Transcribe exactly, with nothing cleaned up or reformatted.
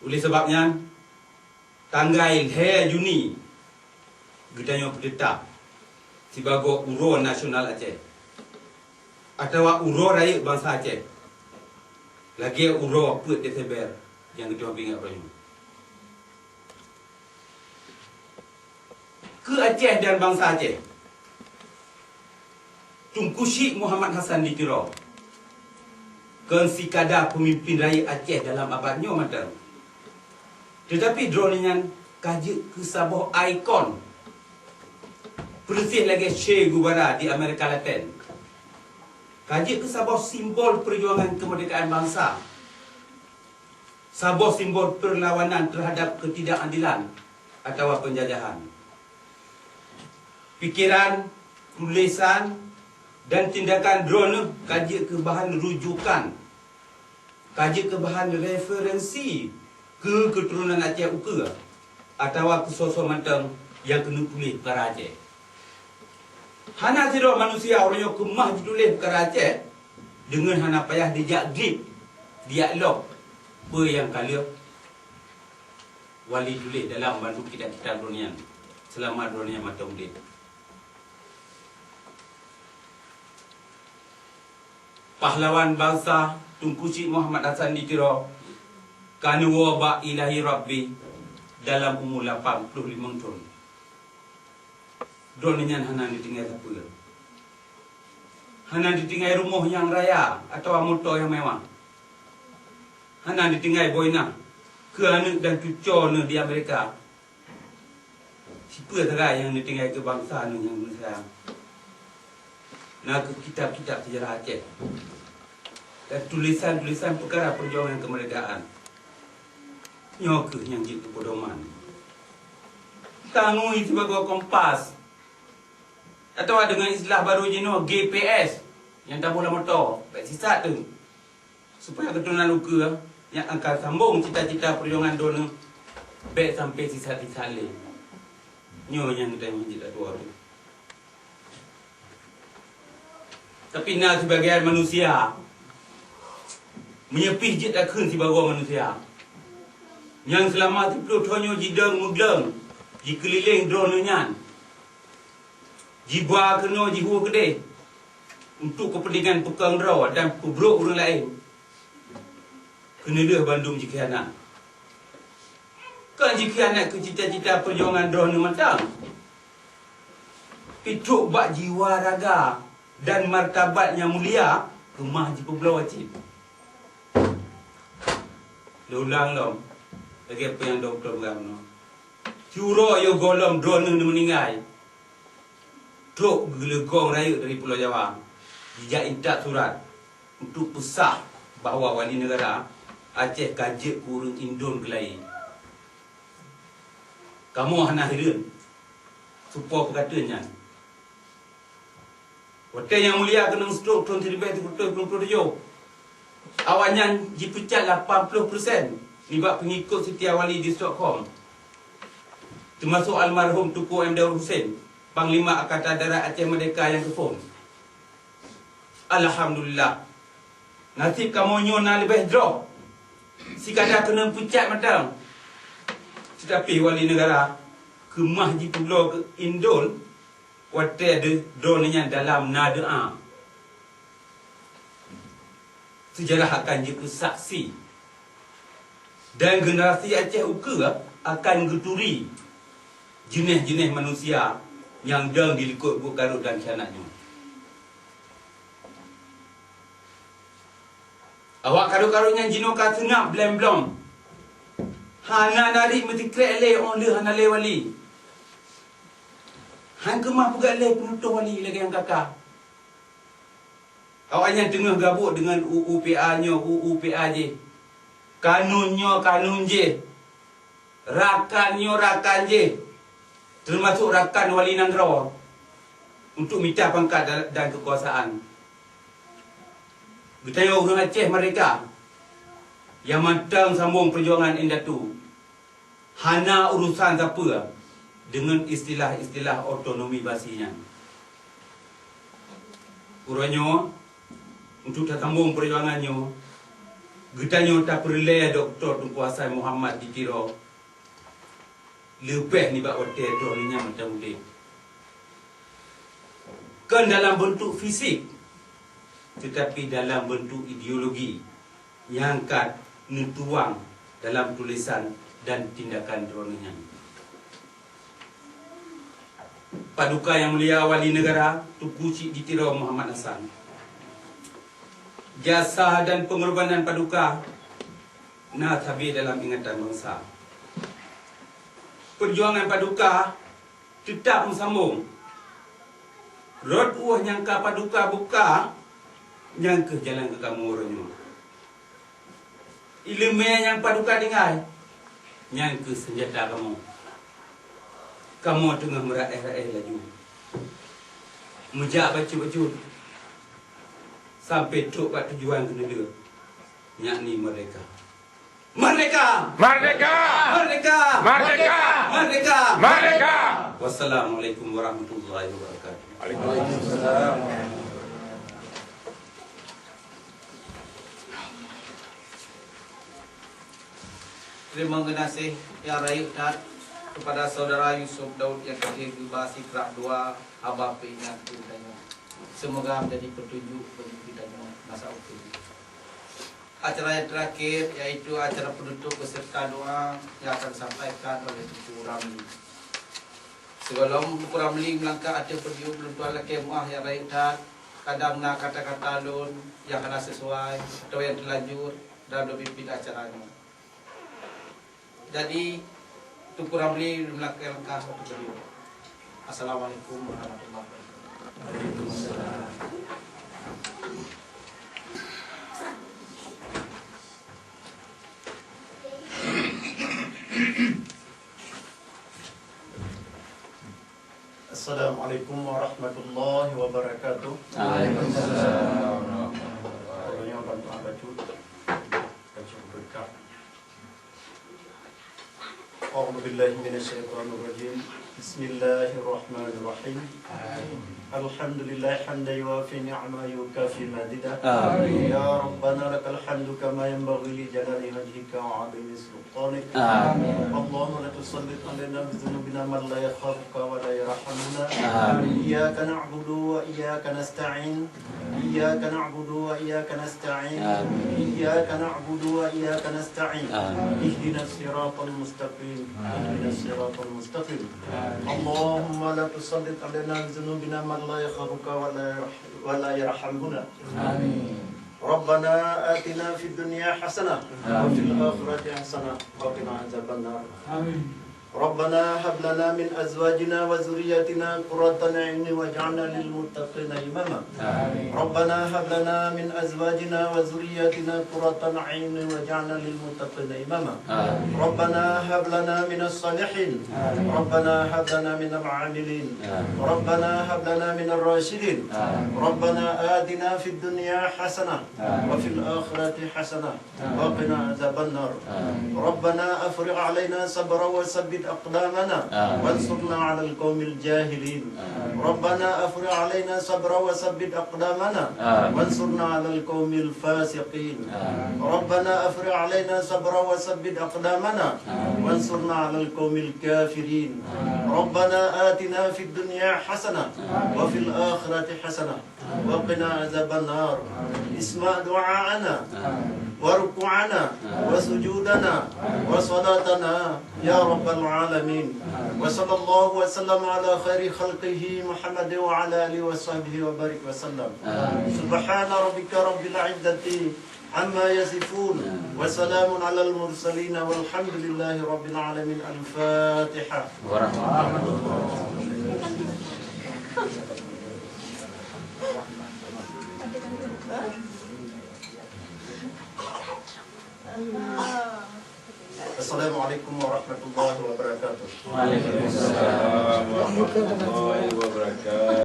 Oleh sabab nyan, tanggai lhèe Juni geutanyoe peuteutap sibagoe uroe nasional Aceh, atawa uroe rayeuk bansa Aceh, lagèe uroe peuet Desember nyang geutanyoe ingat uroe nyoe. Keu Aceh dan bansa Aceh, Teungku Chik Muhammad Hasan di Tiro kon sikada peumimpin rayeuk Aceh dalam abad nyoe mantong. Teutapi droeneuh nyan ka jeuet keu saboh ikon, peureuséh lagèe Che Guevara di Amerika Laten. Ka jeuet keu saboh simbol peujuangan keumeurdekaan bansa, saboh simbol peurlawanan teuhadab keutidakadilan atawa peunjajahan. Pikeran, tulésan, dan tindakan droeneuh ka jeuet keu bahan rujukan, ka jeuet keu bahan referensi keu keuturonan Aceh ukeue atawa keu soe-soe mantong nyang keuneuk tuléh peukara Aceh. Hana sidroe manusia uroe nyoe keumah jituléh peukara Aceh deungon hana payah dijak grip, dijak lok peue nyang ka lheueh wali tuléh dalam bandum kitab-kitab droeneuh nyan seulama droeneuh nyan mantong udeb. Pahlawan bansa Teungku Chik Muhammad Hasan di Tiro ka neuwoe bak Ilahi Rabbi dalam umu lapan ploh limong thon. Droeneuh nyan hana neutinggai sapeue. Hana neutinggai rumoh nyang raya atawa moto nyang mewah. Hana neutinggai boh inah keu aneuk dan cucoe neuh di Amerika. Sipeue sagai nyang neutinggai keu bansa neuh nyang neusayang? Na kheueh kitab-kitab seujarah Aceh dan tulésan-tulésan peukara peujuangan keumeurdekaan. Nyoe kheueh nyang jeuet keu peudoman. Tangui sibagoe kompas, atawa deungon istilah barô jinoe G P S nyang taboh lam moto, bèk sisat teuh. Supaya keuturonan ukeue nyang akan sambong cita-cita peujuangan droeneuh bèk sampai sisat-sisat lé. Nyoe nyang geutanyoe hanjeuet atuwa teuh. Tapi na sibagian manusia, meunyoe pih jeuet takheun sibagoe manusia, nyang seulama siplôh thon nyoe jidong meugleng jikeulileng droeneuh nyan, jiba keunoe jihue keudeh untuk keupeuntengan peukong droe dan peubrôk ureueng laén, keuneulheueh bandum jikhianat. Kon jikhianat keu cita-cita peujuangan droeneuh mantong, pih trok bak jiwa raga dan martabat nyang mulia keumah jipeubloe cit. Lôn ulang lom, lagèe peue nyang dokto peugah bunoe. Siuroe yoh gohlom droeneuh neumeuninggai, trok geuleugong rayeuk dari Pulo Jawa, jijak intat surat untuk peusah bahwa wali neugara Aceh ka jeuet keu ureueng indon keulayi. Kamoe hana hireuen soe peukatan nyan. Watèe Yang Mulia keunong stroke thon siribèe sikureueng ploh tujoh, awaknyan jipeucat lapan ploh persen nibak peungikot seutia wali di Stockholm, teumasok almarhum Teungku M. Daud Hussein, Panglima Angkatan Darat Aceh Merdeka nyang keuphôn. Alhamdulillah, naseb kamoe nyoe na leubeh jroh, sikada keunong peucat mantong, teutapi wali neugara keumah jipeubloe keu indon watèe deuh droeneuh nyan dalam na doa. Seujarah akan jeuet keu saksi, dan generasi Aceh ukeue akan geuturi jeunèh-jeunèh manusia nyang dong di likot buet karot dan khianat nyoe. Awak karot-karot nyan jinoe ka seungab blém-blom, hana narit meusikrek lé óh lheueh hana lé wali. Han keumah peugah lé peunutôh wali lagèe nyang ka-ka. Awaknyan teungoh gabuk deungon U U P A nyoe, U U P A jéh. Kanun nyoe, kanun jéh. Rakan nyoe, rakan jéh. Teumasok rakan wali nanggroe untuk mita pangkat da-, dan keukuasaan. Geutanyoe ureueng Aceh merdeka nyang mantong sambong peujuangan indatu. Hana urosan sapeue deungon istilah-istilah otonomi basi nyan. Uroe nyoe, untuk tasambong peujuangan nyoe, Geutanyoe tapeureulée Doktor Teungku Hasan Muhammad di Tiro leubeh nibak watée droeneuh nyan mantong udeb. Kon dalam beuntuk fisik, teutapi dalam beuntuk ideologi nyang ka neutuang dalam tulésan dan tindakan droeneuh nyan. Paduka Yang Mulia Wali Negara Teungku Chik di Tiro Muhammad Hasan. Jasa dan pengorbanan Paduka na sabe dalam ingatan bansa. Peujuangan Paduka teutap meusambong. Rot ueh nyang ka Paduka buka, nyan kheueh jalan keu kamoe uroe nyoe. Iéleumé nyang Paduka tinggai, nyan kheueh seunjata kamoe. Kamoe teungoh meuraéh-raéh laju, meujak bacut-bacut, sampoe trok bak tujuan keuneulheueh, yakni meurdehka. Merdeka! Merdeka! Merdeka! Merdeka! Merdeka! Merdeka! Wassalamualaikum warahmatullahi wabarakatuh. Waalaikumsalam. Teurimong geunaséh nyang rayeuk that keupada Saudara Yusuf Daud nyang ka lheueh geuba sikrak dua haba peuingat keu geutanyoe. Seumoga meujadi peutunjuk bagi geutanyoe masa ukeue. Acara nyang teurakhé, yaitu acara peunutup beuseureuta doa nyang akan disampaikan oleh Teungku Ramli. Sigohlom Teungku Ramli meulangkah ateueh podium, lôn tuan lakée meuáh nyang rayeuk that, kadang na kata-kata lôn nyang hana sisuai atawa nyang teulanjur dalam peumimpén acara nyoe. Jadi, Teungku Ramli meulangkah-langkah untuk beliau. Assalamualaikum warahmatullahi wabarakatuh. Assalamualaikum warahmatullahi wabarakatuh. Waalaikumsalam warahmatullahi wabarakatuh. Bacut berkah. أعوذ بالله من الشيطان الرجيم. بسم الله الرحمن الرحيم. الحمد لله حمدا يوافي نعمه ويكافئ مزيده. آمين. يا ربنا لك الحمد كما ينبغي لجلال وجهك وعظيم سلطانك. آمين. اللهم لا تسلط علينا بذنوبنا من لا يخافك ولا يرحمنا. آمين. إياك نعبد وإياك نستعين. إياك نعبد وإياك نستعين. آمين. إياك نعبد وإياك نستعين. آمين. اهدنا الصراط المستقيم. آمين. اهدنا الصراط المستقيم. آمين. اللهم لا تسلط علينا بذنوبنا من لا يخافك ولا يرح-، ولا يرحمنا. آمين. ربنا آتنا في الدنيا حسنة، آمين، وفي الآخرة حسنة وقنا عذاب النار. آمين. ربنا هب لنا من أزواجنا وذرياتنا قرة أعين واجعلنا للمتقين إماما. آمين. ربنا هب لنا من أزواجنا وذرياتنا قرة أعين واجعلنا للمتقين إماما. آمين. ربنا هب لنا من الصالحين. آمين. ربنا هب لنا من العاملين. آمين. ربنا هب لنا من الراشدين. آمين. ربنا آتنا في الدنيا حسنة، آمين، وفي الآخرة حسنة، آمين، وقنا عذاب النار. آمين. ربنا أفرغ علينا صبرا وثبت أقدامنا، آمين، وانصرنا على القوم الجاهلين. آمين. ربنا أفرغ علينا صبرا وثبت أقدامنا، آمين، وانصرنا على القوم الفاسقين. آمين. ربنا أفرغ علينا صبرا وثبت أقدامنا، آمين، وانصرنا على القوم الكافرين. آمين. ربنا آتنا في الدنيا حسنة، آمين، وفي الآخرة حسنة، وقنا عذاب النار. اسمع دعاءنا وركوعنا وسجودنا وصلاتنا يا رب العالمين. وصلى الله وسلم على خير خلقه محمد وعلى آله وصحبه وبارك وسلم. سبحان ربك رب العزة عما يصفون. وسلام على المرسلين والحمد لله رب العالمين. الفاتحة. Assalamualaikum warahmatullahi wabarakatuh. Waalaikumsalam warahmatullahi wabarakatuh.